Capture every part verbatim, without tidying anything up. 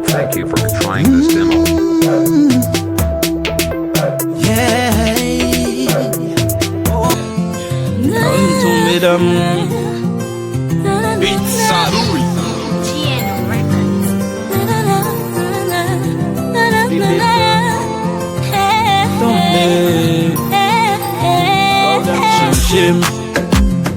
Thank you for trying this demo. Yeah. M tonbe damou. Beat Sadoul. Tonbe. Chanje m.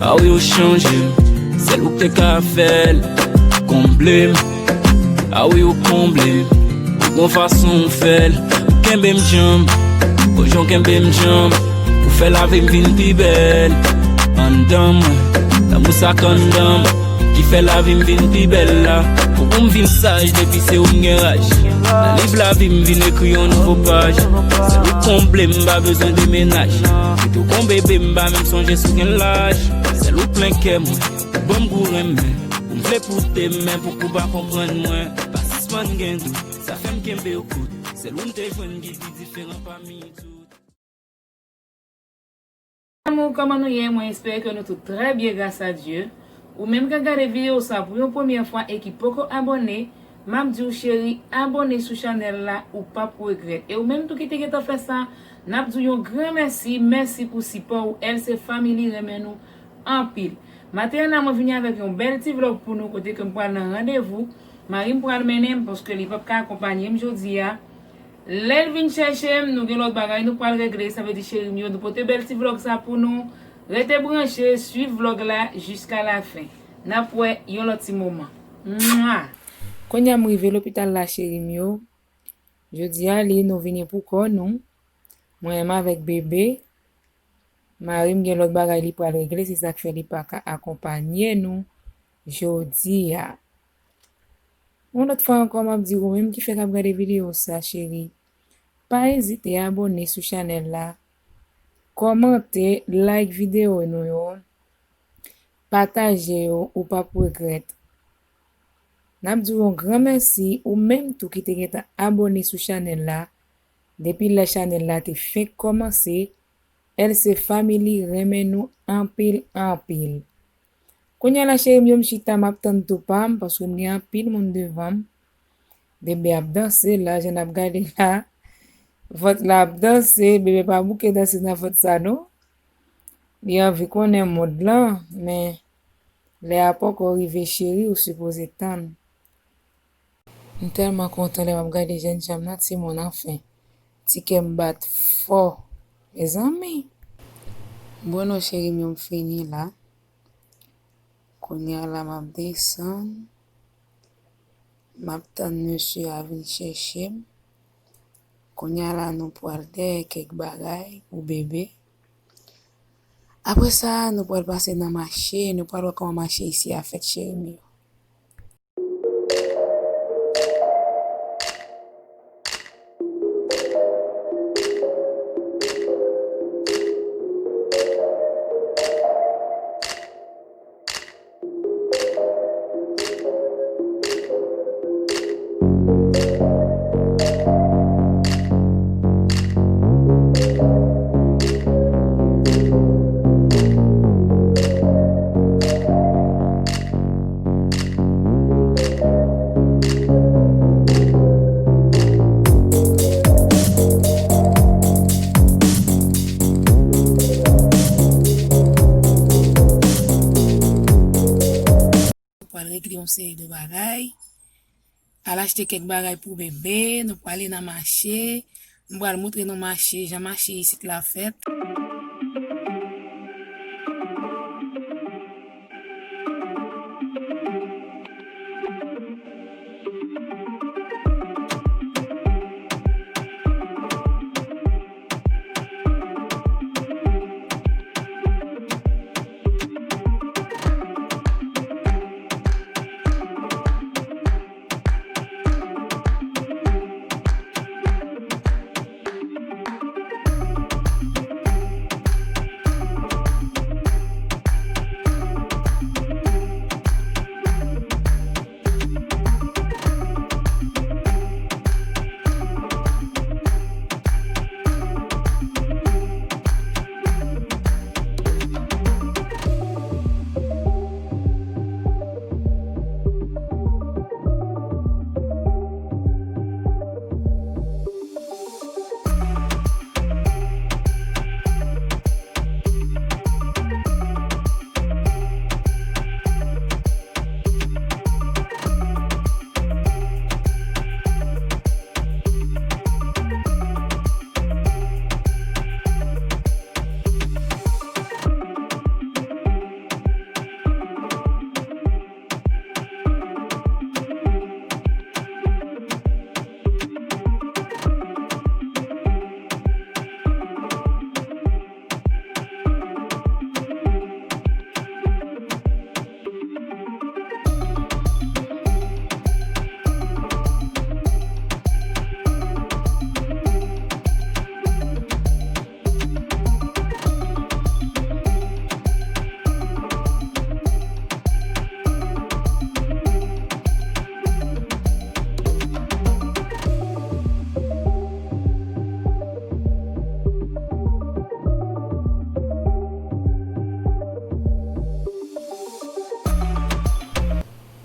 A wi, ou chanje m. Sèl ou k te ka fè l. Konble m. A wi, ou konble m. Ou gon fason ou fè l. Ou kenbe m djanm. Bon jan w kenbe m djanm. Ou fè lavi m vin pi bèl. Anndan mwen, lanmou sa k anndan m, ki fè lavi m vin pi bèl la. Pou, pou m vin saj, depi se ou m gen raj. Nan liv lavi m vin ekri yon nouvo paj. Sèl ou konble m, m pa bezwen demenaj. Kite w gon bebe, m pa menm sonje si w gen laj. Sèl ou plen kè mwen, ban m gou renmen. Ou m vle pote men pou kou pa konprann mwen. Pa sispann gen dout, sa fè m kenbe w kout. Sèl ou m te jwenn ki pi diferan pami tout. Amour, kòman nou ye? Mwen espere ke nou tout trè byen, gras a Dye. Ou menm k ap gade videyo sa pou yon premyè fwa e ki poko abòne, m ap di w cheri, abòne sou chanèl la, ou p ap regrèt. E ou menm tou ki te gentan fè sa, n ap di w yon gran mèsi, mèsi pou sipò ou. L C Family renmen nou anpil. Maten an, mwen vini avèk yon bèl ti vlòg pou nou, kote ke m pral nan randevou. Mari m pral mennen m, paske li p ap ka akonpanye m jodi a. Lè l vin chèche m, nou gen lòt bagay nou pral regle. Sa vle di, cheri m yo, nou pote bèl ti vlòg sa pou nou. Rete branche, swiv vlòg la jiska lafen. N ap wè yon lòt ti moman. Mwa! Kounye a m rive lopital la, cheri m yo. Jodi a, li, nou vini pou kò nou. Mwen menm avèk bebe. Mari m gen lòt bagay li pral regle, se sa k fè li pa ka akonpanye nou jodi a. Yon lòt fwa ankò, m ap di ou menm ki fèk ap gade videyo sa, cheri, pa ezite abòne sou chanèl la, kòmante, like videyo nou yo, pataje yo, ou p ap regrèt. N ap di w yon gran mèsi, ou menm tou ki te gentan abòne sou chanèl la, depi lè chanèl la te fenk kòmanse, L C Family renmen nou anpil, anpil. Kounye a la, cheri m yo, m chita, m ap tann tou pa m, paske m gen anpil moun devan m. Bebe ap danse la, jan n ap gade la. Vant la ap danse, bebe pa bouke danse nan vant sa, non. Li anvi konnen mond lan, men lè a poko rive, cheri, ou sipoze tann. M tèlman kontan lè m ap gade jènjan m nan, timoun, anfen. Ti kè m bat fò, mezanmi. Bon, non, cheri m yo, m fini la. Kounye a la, m ap desann. M ap tann mesye a vin chèche m. Kounye a la, nou pral dèyè kèk bagay pou bebe. Apre sa, nou pral pase nan mache, nou pral wè kòman mache isi a fèt, cheri m yo. Pral regle yon seri de bagay. Al achte kèk bagay pou bebe, nou prale nan mache. M pral montre nou mache, jan mache isit la fèt.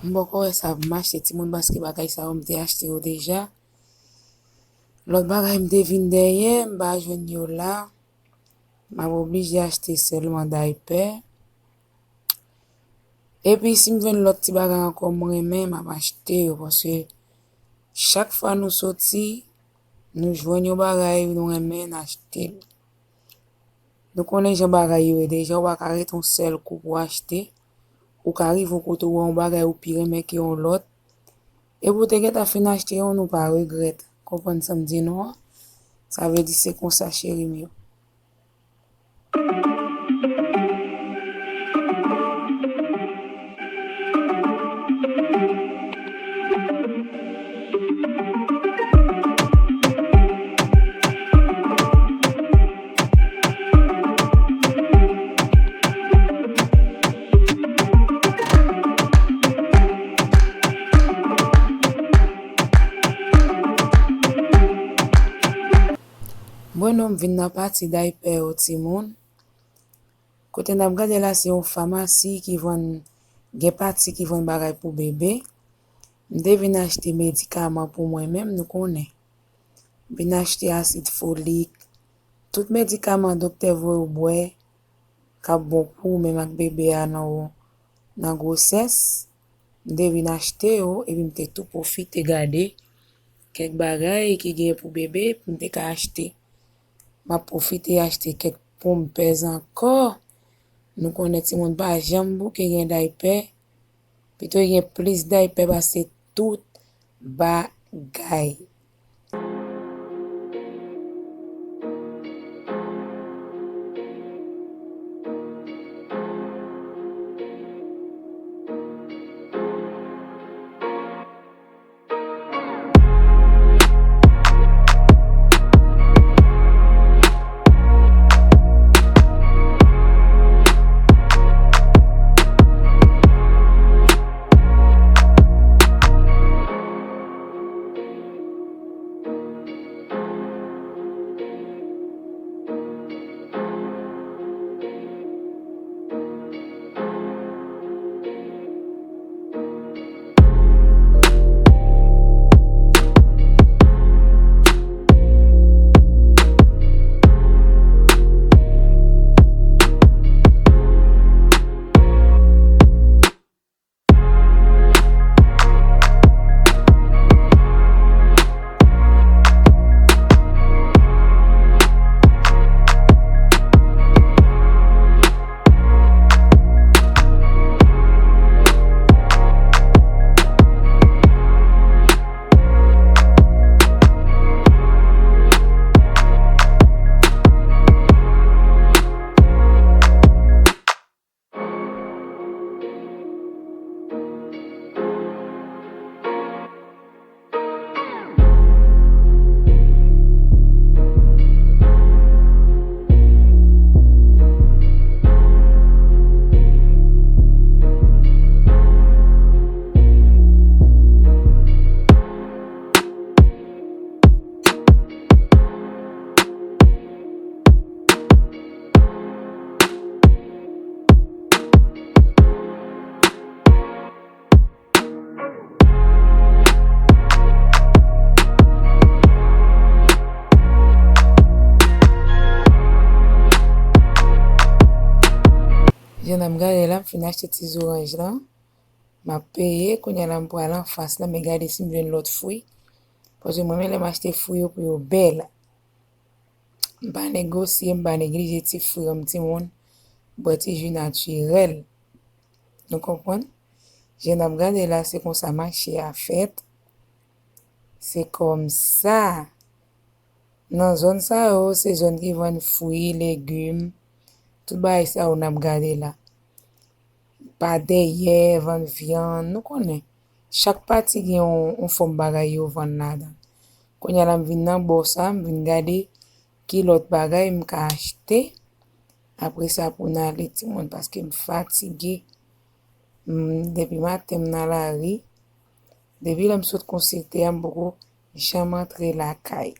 M poko wè sa pou m achte timoun paske bagay sa yo m te achte yo deja. Lòt bagay m te vin dèyè, m pa jwenn yo la. M ap oblije achte sèlman daypè. Epi si m jwenn lòt ti bagay ankò m renmen, m ap achte yo paske chak fwa nou soti, nou jwenn yon bagay nou renmen, n achte l. Nou konnen jan bagay yo ye deja, ou pa ka ret yon sèl kou pou achte. Ou ka rive yon kote ou wè yon bagay ou pi renmen ke yon lòt. Epi ou te gentan fin achte yon, nou pa regrèt. Konprann sa m di nou an? Sa vle di se konsa cheri m yo. Bon, nou m vin nan pati daypè yo, timoun. Kote n ap gade la, se yon famasi ki vann, gen pati ki vann bagay pou bebe. M te vin achte medikaman pou mwen menm, nou konnen. M vin achte asid folik, tout medikaman doktè voye w bwè, k ap bon pou ou menm ak bebe a nan, nan gwosès. M te vin achte yo, epi m te tou pwofite gade kèk bagay ki gen pou bebe pou m te ka achte. M ap pwofite achte kèk ponpèz ankò. Nou konnen timoun pa janm bouke gen daypè. Pito gen plis daypè pase tout bagay. Jan n ap gade la, m fin achte ti zoranj lan. M ap peye, kounye a la m pral anfas la, men gade si m jwenn lòt fwi. Paske mwen menm lè m achte fwi yo pou yo bèl. M pa negosye, m pa neglije ti fwi yo, m timoun, bwè ti ji natirèl. Nou konprann? Jan n ap gade la, se konsa mache a fèt. Se kòmsa. Nan zòn sa yo, se zòn ki vann fwi, legim, tout bagay sa yo n ap gade la. Pa dèyè, vann vyann, nou konnen. Chak pati gen yon, yon fòm bagay yo vann ladan. Kounye a la, m vin nan bò sa, m vin gade ki lòt bagay m ka achte. Apre sa, pou n ale, timoun, paske m fatige. M, depi maten, m nan lari. Depi lè m sot konsilte a, m poko janm antre lakay.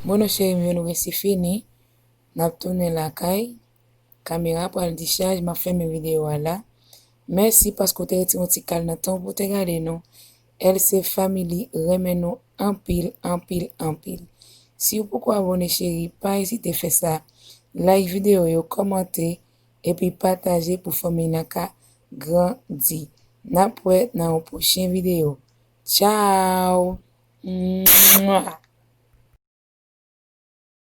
Bon, non, cheri m yo, nou prèske fini. N ap tounen lakay. Kamera pral dichaj, m ap fèmen videyo a la. Mèsi paske w te retire yon ti kal nan tan w pou w te gade nou. L C Family renmen nou anpil, anpil, anpil. Si w poko abòne, cheri, pa ezite fè sa. Like videyo yo, kòmante, epi pataje pou fanmi nan ka grandi. N ap wè nan yon pwochen videyo. Tchao! Mwa!